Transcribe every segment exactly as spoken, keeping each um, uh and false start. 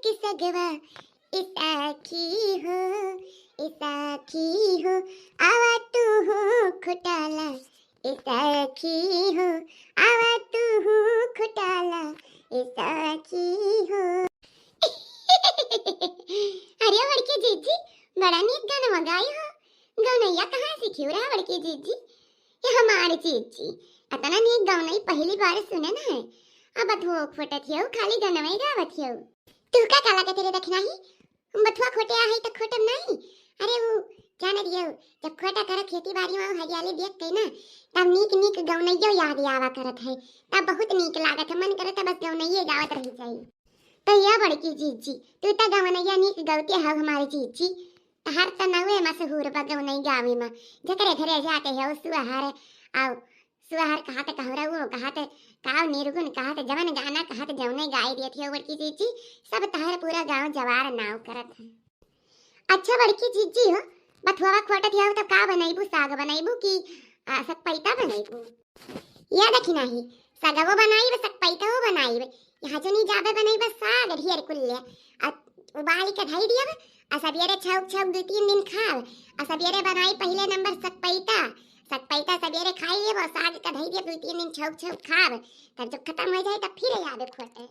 कि सगवा ए सखी हो, ए सखी हो, आवा तू हो खोटाला, ए सखी हो, आवा तू हो खोटाला, ए सखी हो। अरे बड़की जीजी, बड़ा नीक गाना गाई हो। गौनैया कहाँ सीखी रहा बड़की जीजी? ये हमार जीजी, अतना नीक गौनई पहली बार सुने ना है। अब बथुआ खोटत हियौ, खाली गनवई गावत हियौ। तू का काला के तेरे दखिनाही? बथुआ खोटे आ है तो खोटब नहीं। अरे वो जाने दियो, जब खोटा करो खेती बाड़ी में हरियाली देख के ना, तब नीक नीक गौनैयो याद आवा करत है, तब बहुत नीक लागत है, मन करे तब बस गौनैये गावत रही जाई। तो या बड़की जीजी, तू तो गौनैया नीक गौते हो हमारे जीजी, तहार तो नवे मशहूर बा गौनई गावे में, जकरे घरे जाते हो सुअहर, आओ सुअहर कहा त कहरऊ कहा त काव निर्गुण कहा त जवन गाना कहा त जौने गाई देत हो बड़की जीजी, सब तहर पूरा गांव जवार नाव करत है। अच्छा बड़की जीजी हो, बथुआ खोटत हो तब का बनैबू, साग बनैबू कि आ, सकपैता बनैबू? या दखिनाही, सगवो बनाइब, सकपैतवो बनाइब। यहाँ जो नहीं जाबे बनैब साग ढेर कुल्ले। आ उबाल के धई दियब, आ सबेरे छौक छौक दू तीन दिन खाब, आ सबेरे बनाई पहले नंबर सकपैता, सकपैता सबेरे खाई लेब, आ साग का धई दियब दू तीन दिन छौक छौक खाब, तब जब खत्म हो जाए तब फिर आबे खोटे।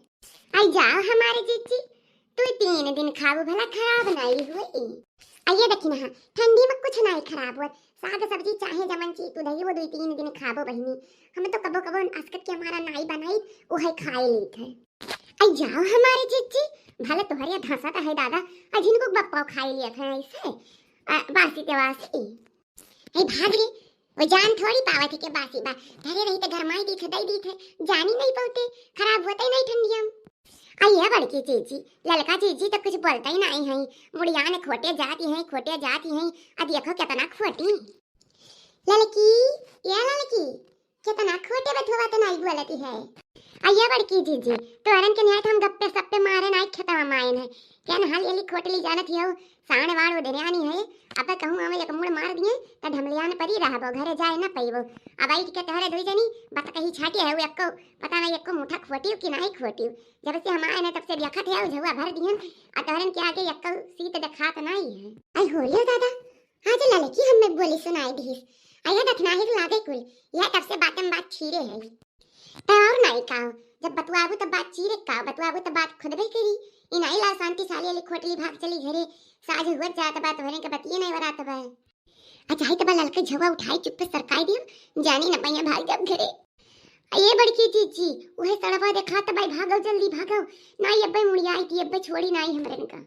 आई जाओ हमारे जीजी, दू तीन दिन खाबू भला खराब नहीं हुई। आइए देखी ना, ठंडी में कुछ नहीं खराब हुआ, साग सब्जी चाहे जमन चीज तू दही वो दू तीन दिन खाबो बहिनी। हम तो कबो कबो असकत के हमारा नाई बनाई, वो है खाए लेत है। आई जाओ हमारे जीजी, भले तोहरे धंसा तो है दादा, अजिनको बप्पा खाए लेत है ऐसे, आ, बासी तेवासी। है भाग रे, वो जान थोड़ी पावत है के बासी बा, धरे रही तो गरमाई दी थे, दई दी थे, जानी नहीं पौते, खराब होते ही नहीं ठंडिया में। आइए बड़की जीजी, ललका जीजी तो कुछ बोलता ही नहीं है, मुड़िया ने खोटे जाती है, खोटे जाती है, अब देखो कितना खोटी। ललकी, या ललकी, कितना खोटे बथुआ तो नहीं बोलती है। आइए बड़की जीजी, तोरन के निहाय हम गप्पे सप्पे मारे नाई खेतवा मायन है, क्या नहाल एली खोटली जानत हियो, साण वाण उधरियानी है, अब कहूँ हमें एक मुड़ मार दिए, त ढमलियान परी रहबो, घरे जाए न पइबो। अब आई के तहरे दुई जनी, बत कही छाटी है, वो एक्को, पता नहीं एक्को मुठा खोटियो कि नहीं खोटियो। जब से हम आए ना, तब से देखत है, झउआ भर दिहन, आ तोहरन के आगे एक्को सीत देखात नहीं है। आई होलियो दादा, आज ललकी हमें बोली सुनाई दिहिस। आया दखनाहिर लागे कुल, यह तब से बातम बात छीरे है। त और नाई का, जब बतुआबू तब बात चीरे का, बतुआबू तब बात खुदबे करी। ई नाई ला शांति साली वाली खोटली भाग चली घरे, साझ हुअत जात बा, तोहरे के बतिये नहीं वरात बा। आ चाहे तब ललके झवा उठाई चुप्पे सरकाई दियो, जानी न पैया भाग जब घरे। आ ये बड़की जीजी, उहे सड़वा देखा तब भाई भागो जल्दी भागो, नाई अब्बे मुड़िया आई थी, अब्बे छोड़ी नाई हमरन का।